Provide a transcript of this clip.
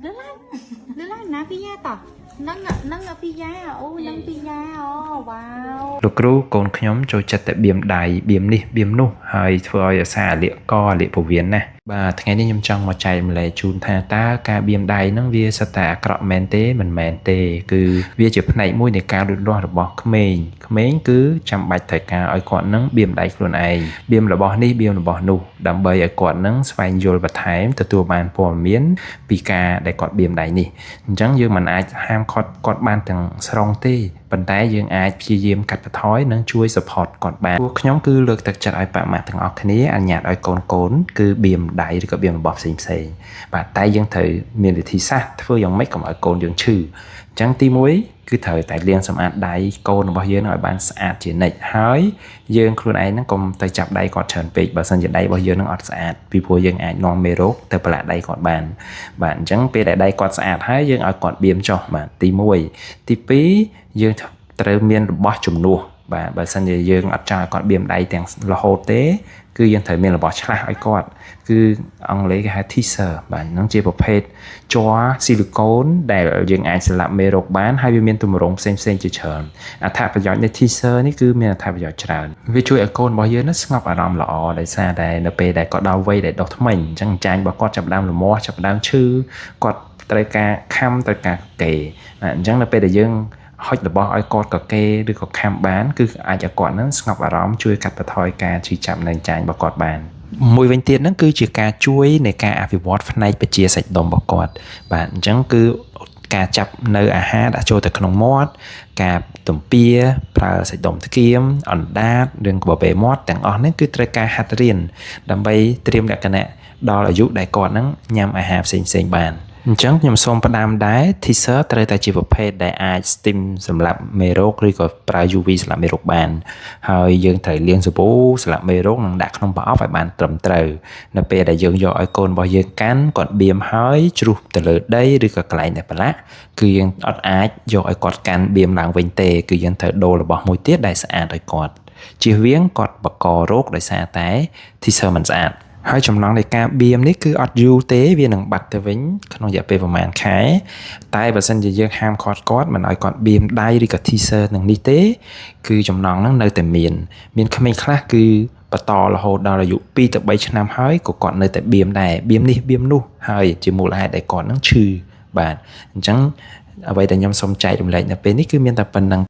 លើឡើងលើឡើងណាពីយ៉ាតោះនឹងនឹងពីយ៉ាអូនឹងពីយ៉ាអូវ៉ាវ លោកគ្រូកូនខ្ញុំចូលចិត្តតែបៀមដៃបៀមនេះបៀមនោះហើយធ្វើឲ្យអាសាអាលៀកកអាលៀកពវៀនណាស់បាទថ្ងៃនេះខ្ញុំចង់មកចែករំលែកជូនថាតើការបៀមដៃហ្នឹងវាសិតតែអាក្រក់មែនទេមិនមែនទេគឺវាជាផ្នែកមួយនៃការលូតលាស់របស់ក្មេងក្មេងគឺចាំបាច់ត្រូវការឲ្យគាត់នឹងបៀមដៃខ្លួនឯងបៀមរបស់នេះបៀមរបស់នោះដើម្បីឲ្យគាត់នឹងស្វែងយល់បន្ថែមទទួលបានព័ត៌មានពីការដែលគាត់បៀមដៃនេះអញ្ចឹងយើងមិនអាចហាមឃាត់គាត់បានទាំងស្រុងទេប៉ុន្តែយើងអាចព្យាយាមកាត់បន្ថយនិងជួយ support គាត់បានពួកខ្ញុំគឺលើកទឹកចិត្តឲ្យប៉ាម៉ាក់ទាំងអស់គ្នាអនុញ្ញាតឲ្យកូនកូនគឺបៀមដៃឬក៏បៀមរបស់ផ្សេងផ្សេងៗបាទតែយើងត្រូវមានវិធីសាស្ត្រធ្វើយ៉ាងម៉េចកុំឲ្យកូនយើងឈឺអញ្ចឹងទី1គឺត្រូវតែលាងសម្អាតដៃកូនរបស់យើងនឹងឲ្យបានស្អាតជានិច្ចហើយយើងខ្លួនឯងហ្នឹងកុំទៅចាប់ដៃគាត់ច្រើនពេកបើសិនជាដៃរបស់យើងនឹងអត់ស្អាតពីព្រោះយើងអាចនាំមេរោគទៅប្រឡាក់ដៃគាត់បានបាទអញ្ចឹងពេលដែលដៃគាត់ស្អាតហើយយើងឲ្យគាត់បៀមចុះបាទទី1ទី2យើងត្រូវមានរបស់ជំនួសបាទបើសិនជាយើងអត់ចង់ឲ្យគាត់បៀមដៃទាំងរហូតទេគឺយើងត្រូវមានរបស់ឆ្លាស់ឲ្យគាត់គឺអង់គ្លេសគេហៅ teaser បាទហ្នឹងជាប្រភេទជ័រស៊ីលីកូនដែលយើងអាចស្លាប់មេរោគបានហើយវាមានទម្រង់ផ្សេងផ្សេងៗជាច្រើនអត្ថប្រយោជន៍នៃ teaser នេះគឺមានអត្ថប្រយោជន៍ច្រើនវាជួយឲ្យកូនរបស់យើងនឹងស្ងប់អារម្មណ៍ល្អដោយសារតែនៅពេលដែលគាត់ដល់វ័យដែលដុសធ្មេញអញ្ចឹងចាញ់របស់គាត់ចាប់ផ្ដើមលមាស់ចាប់ផ្ដើមឈឺគាត់ត្រូវការខំត្រូវការកេបាទអញ្ចឹងនៅពេលដែលយើងហុចរបស់ឲ្យគាត់កកេឬក៏ខំបានគឺអាចឲ្យគាត់នឹងស្ងប់អារម្មណ៍ជួយកាត់បន្ថយការឈឺចាប់នៅចាញ់របស់គាត់បានមួយវិញទៀតហ្នឹងគឺជាការជួយនៃការអភិវឌ្ឍផ្នែកបជាសាច់ដុំរបស់គាត់បាទអញ្ចឹងគឺការចាប់នៅអាហារដាក់ចូលទៅក្នុងមាត់ការទំពាប្រើសាច់ដុំថ្គាមអណ្ដាតរឿងក្បបេមាត់ទាំងអស់ហ្នឹងគឺត្រូវការហាត់រៀនដើម្បីត្រៀមលក្ខណៈដល់អាយុដែលគាត់ហ្នឹងញ៉ាំអាហារផ្សេងៗបានអញ្ចឹងខ្ញុំសូមផ្ដាំដែរ teaser ត្រូវតែជាប្រភេទដែលអាច steam សម្រាប់មេរោគឬក៏ប្រើ UV សម្រាប់មេរោគបានហើយយើងត្រូវលាងសាប៊ូសម្រាប់មេរោគនិងដាក់ក្នុងប្រអប់ឲ្យបានត្រឹមត្រូវនៅពេលដែលយើងយកឲ្យកូនរបស់យើងកាន់គាត់បៀមហើយជ្រុះទៅលើដីឬក៏កន្លែងដែលប្រឡាក់គឺយើងអត់អាចយកឲ្យគាត់កាន់បៀមឡើងវិញទេគឺយើងត្រូវដូររបស់មួយទៀតដែលស្អាតឲ្យគាត់ជៀសវាងគាត់បកករោគដោយសារតែ teaser មិនស្អាតហើយចំណងនៃការបៀមនេះគឺអត់យូរទេវានឹងបាត់ទៅវិញក្នុងរយៈពេលប្រហែលខែតែបើសិនជាយើងហាមឃាត់គាត់មិនឲ្យគាត់បៀមដៃឬក៏ teaser នឹងនេះទេគឺចំណងហ្នឹងនៅតែមានមានក្មេងខ្លះគឺបន្តរហូតដល់អាយុ2ទៅ3ឆ្នាំហើយក៏គាត់នៅតែបៀមដែរបៀមនេះបៀមនោះហើយជាមូលហេតុដែលគាត់នឹងឈឺបាទអញ្ចឹងអ្វីដែលខ្ញុំសូមចែករំលែកនៅពេលនេះគឺមានតែប៉ុណ្្នឹង។